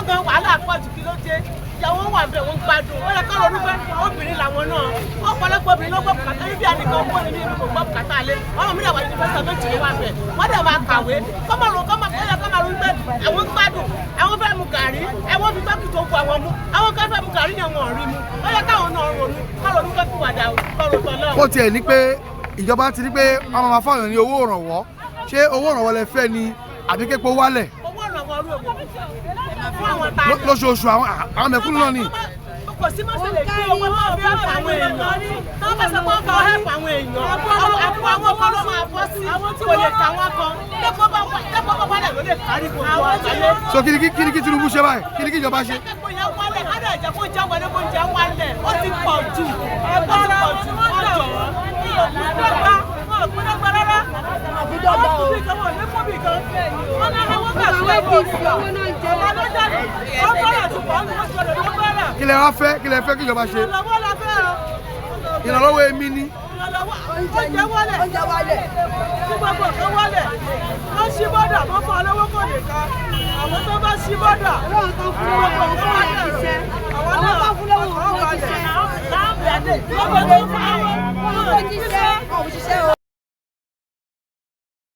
Gan wàhálà pọ̀ jù. Kí ló dé? Ìyàwó wà bẹ́ẹ̀, wọ́n gbádùn. Ó yẹ ká ronú pé obìnrin làwọn náà. Ọ̀pọ̀lọpọ̀ obìnrin ló gbọ́ bùkátà níbi àníkan kó ní ibi kò gbọ́ bùkátà lé. Ọmọ mi dàgbà ní pẹ́sẹ̀ méjì ló wà bẹ́ẹ̀, wọ́n dẹ̀ máa kàwé. Kọ́mọ ro kọ́mọ, ó yẹ kọ́ máa ronú pé àwọn gbádùn, àwọn fẹ́ mu gàrí, àwọn fi tọ́kì tó bu àwọn mú, àwọn kan fẹ́ mu gàrí yẹn, wọn ò rí mu. Ó yẹ káwọn náà ronú, kọ́ ronú pé kí wàdà kọ́ ronú tọ́ Ó tiẹ̀ ní pé ìjọba ti ní pé wọ́n máa fáwọn ní owó ìrànwọ́. Ṣé owó ìrànwọ́ lẹ fẹ́ ni àbí képo wálẹ̀? Owó ìrànwọ́ orí owó fún àwọn tá Lóṣooṣù àwọn mẹ̀kúnnù náà ni. Kò sí mọ́sẹ̀ lè gbé owó tó fi help àwọn èèyàn. Tó bá sọ pé wọ́n fi help àwọn èèyàn, àpò àwọn kan ló máa bọ́ sí, kò lè kà wọ́n kan. Tẹ́pọ̀ bá wálẹ̀ ló lè kárí gbogbo àgbáyé. So kí ni kí Tinubu ṣe báyìí? Kí ni kí ìjọba ṣe? Kẹ́kọ̀ọ́ yẹn wálẹ̀, kádà ìjẹ́ kó jẹ́ wọlé, kó jẹ́ wálẹ̀. Ó ti pọ̀ jù, ó ti pọ̀ jù. Wọ́n jọ̀ wọn ò pín dọ́gba rárá. Wọ́n kú bí kan, wọn ò ní kú bí kan. Wọ́n náà wọ́n gbà sí ẹ̀kọ́ ọ̀gá ló jáde. Wọ́n bọ̀rọ̀ àti pọ̀ ń gbọ́dọ̀ ló bọ̀rọ̀. Kí lẹ wá fẹ́? Kí lẹ fẹ́ kí ìjọba ṣe? Ìrànlọ́wọ́ la fẹ́ o. Ìrànlọ́wọ́ èmi ni. Ìrànlọ́wọ́, oúnjẹ wálẹ̀. Oúnjẹ wálẹ̀. Kí gbogbo nǹkan wálẹ̀. Wọ́n ṣí bọ́dà, wọ́n fún olówó, kò lè ká àwọn tó bá ṣí bọ́dà. Ọlọ́run tó fún lówó wọn fún wọn jíṣẹ́. Àwọn Àwọn náà tó fún lówó wọn fún wọn jíṣẹ́. Gbogbo tó fún àwọn Wọn ò jíṣẹ́. Wọn ò ṣiṣẹ́ o.